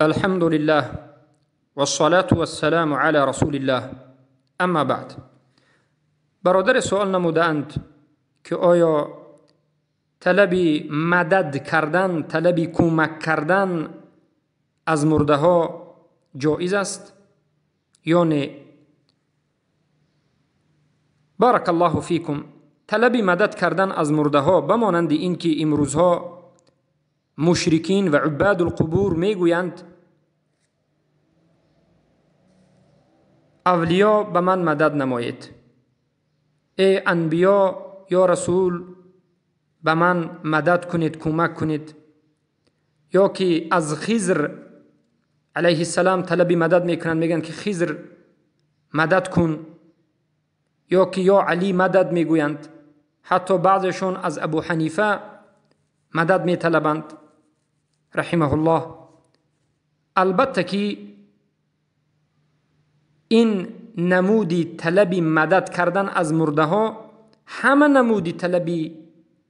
الحمد لله والصلاة والسلام على رسول الله اما بعد. برادر سوال نمودند که آیا طلب مدد کردن، طلب کمک کردن از مرده ها جایز است یا نه؟ بارک الله فیکم. طلب مدد کردن از مرده ها بمانند اینکه امروزها مشرکین و عباد القبور میگویند اولیا به من مدد نمایید، ای انبیا یا رسول به من مدد کنید، کمک کنید، یا که از خضر علیه السلام طلب مدد میکنند، میگن که خضر مدد کن، یا که یا علی مدد میگویند. حتی بعضشون از ابو حنیفه مدد میطلبند رحمه الله. البته که این نمودی طلب مدد کردن از مرده ها، همه نمودی طلب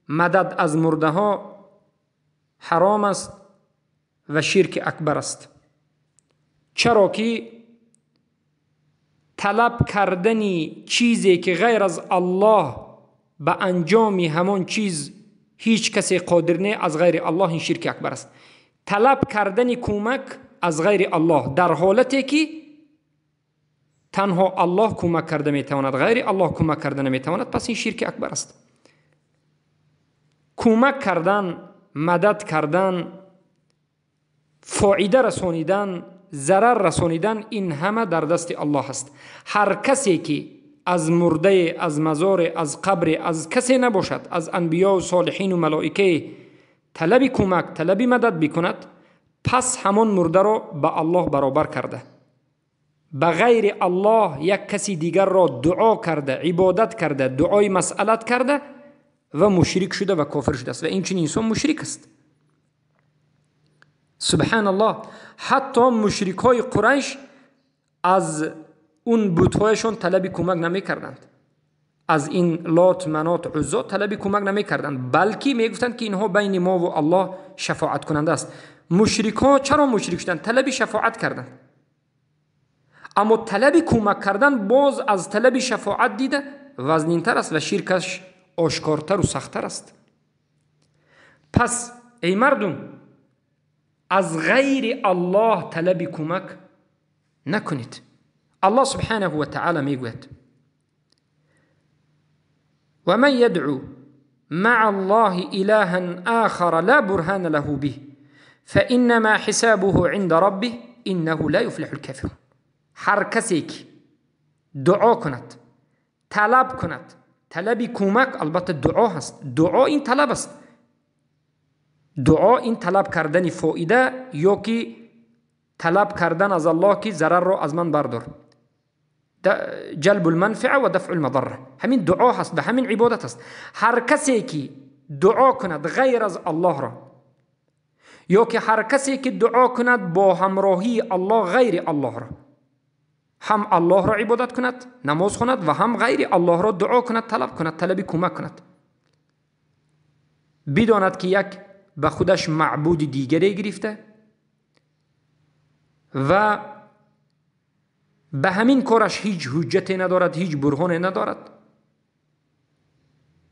مدد از مرده ها حرام است و شرک اکبر است. چرا که طلب کردن چیزی که غیر از الله به انجام همان چیز هیچ کسی قادر نه از غیر الله، این شرک اکبر است. طلب کردن کمک از غیر الله در حالتی که تنها الله کمک کرده میتواند، غیر الله کمک کرده نمیتواند، پس این شرک اکبر است. کمک کردن، مدد کردن، فایده رسانیدن، ضرر رسانیدن، این همه در دست الله است. هر کسی که از مرده، از مزار، از قبر، از کسی نباشد، از انبیا و صالحین و ملائکه طلب کمک، طلب مدد بکند، پس همان مرده را به الله برابر کرده، به غیر الله یک کسی دیگر را دعا کرده، عبادت کرده، دعای مسئلت کرده و مشرک شده و کافر شده است و این چنین انسان مشرک است. سبحان الله. حتی مشرک های قریش از اون بت‌هایشون طلب کمک نمی‌کردند، از این لات، منات، عزا طلب کمک نمی‌کردند، بلکه میگفتند که اینها بین ما و الله شفاعت کننده است. مشرک ها چرا مشرک شدند؟ طلب شفاعت کردند. اما طلب کمک کردن باز از طلب شفاعت دیده وزنینتر است و شرکش آشکارتر و سختتر است. پس ای مردم، از غیر الله طلب کمک نکنید. الله سبحانه و تعالی میگوید و من یدعو مع الله إلها آخر لا برهان له به فإنما حسابه عند ربه إنه لا يفلح الكافرون. هر کسی که دعا کند، طلب کند، طلب کمک البته دعا هست، دعا این طلب است، دعا این طلب کردن فایده یا که طلب کردن از الله که ضرر را از من بردار، جلب المنفعه و دفع المضره، همین دعا هست، به همین عبادت است. هر کسی که دعا کند غیر از الله را، یا که هر کسی که دعا کند با همراهی الله غیر الله را، هم الله را عبادت کند، نماز خواند و هم غیر الله را دعا کند، طلب کند، طلب کمک کند، بداند که یک به خودش معبود دیگری گرفته و به همین کارش هیچ حجتی ندارد، هیچ برهانی ندارد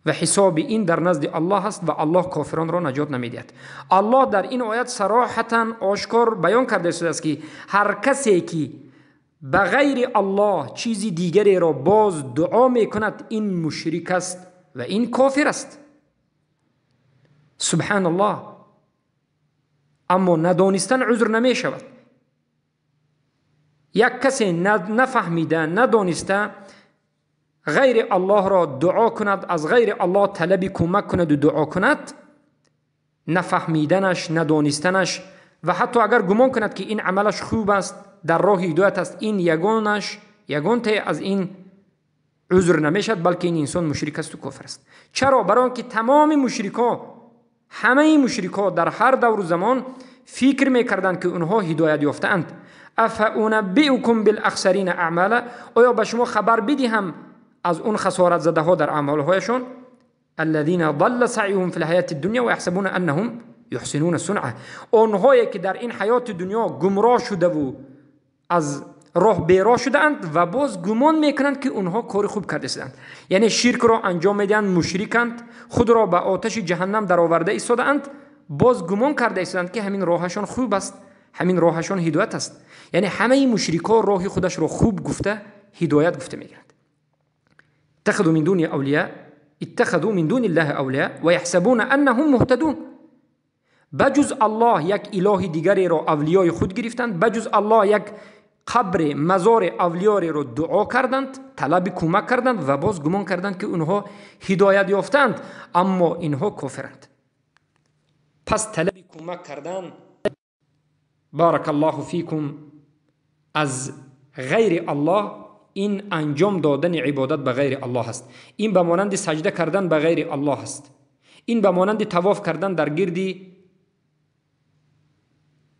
و حساب این در نزد الله است و الله کافران را نجات نمیدهد. الله در این آیت صراحتا آشکار بیان کرده است که هر کسی که به غیر الله چیزی دیگری را باز دعا میکند، این مشرک است و این کافر است. سبحان الله. اما ندانستن عذر نمی شود. یک کسی نفهمیده، ندانسته غیر الله را دعا کند، از غیر الله طلب کمک کند و دعا کند، نفهمیدنش، ندانستنش و حتی اگر گمان کند که این عملش خوب است، در راه هدایت است، این یگانش، یگانته از این عذر نمیشد، بلکه این انسان مشرک است و کافر است. چرا؟ برای اینکه تمام مشرکا، همه مشرکا در هر دور و زمان فکر میکردند که اونها هدایت یافته‌اند. افانبئکم بالاخسرین اعمالا، آیا به شما خبر بدهم از اون خسارت زده ها در اعمالهایشون؟ الذين ضل سعيهم في الحياة الدنيا ويحسبون انهم یحسنون صنعه. آنهایی که در این حیات دنیا گمراه شده و از راه بیراه شده‌اند و باز گمان میکنند که اونها کار خوب کرده استند، یعنی شرک را انجام میدهند، مشرکند، خود را به آتش جهنم درآورده ایستاده‌اند، باز گمان کرده ایستادند که همین راهشان خوب است، همین راهشان هدایت است. یعنی همه مشرکا راه خودش را خوب گفته، هدایت گفته میگیرند. اتخذوا من دون اولیاء، اتخذوا من دون الله اولیاء و یحسبون انهم مهتدون. بجز الله یک اله دیگری را اولیای خود گرفتند، بجز الله یک قبر مزار اولیای را دعا کردند، طلب کمک کردند و باز گمان کردند که اونها هدایت یافتند، اما اینها کافرند. پس طلب کمک کردن، بارک الله فیکم، از غیر الله، این انجام دادن عبادت به غیر الله است. این به مانند سجده کردن به غیر الله است. این به مانند طواف کردن در گرد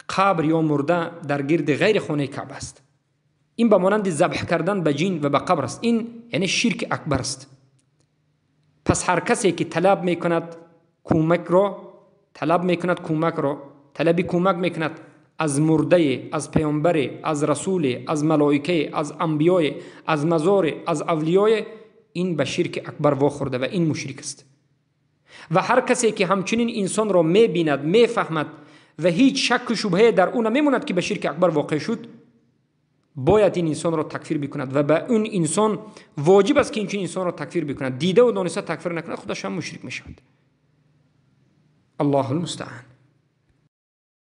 قبر یا مرده در گرد غیر خانه کعبه است. این به مانند ذبح کردن به جین و به قبر است. این یعنی شرک اکبر است. پس هر کسی که طلب میکند کمک را، طلب میکند کمک را، طلب کمک میکند از مرده، از پیامبر، از رسول، از ملائکه، از انبیای، از مزار، از اولیای، این به شرک اکبر واخورده و این مشرک است. و هر کسی که همچنین انسان را میبیند، میفهمد و هیچ شک و شبهه در او نمیموند که به شرک اکبر واقع شد، باید این انسان را تکفیر بکند و به اون انسان واجب است که این انسان را تکفیر بکند. دیده و دانسته تکفیر نکند، خودش هم مشرک میشود. الله المستعان.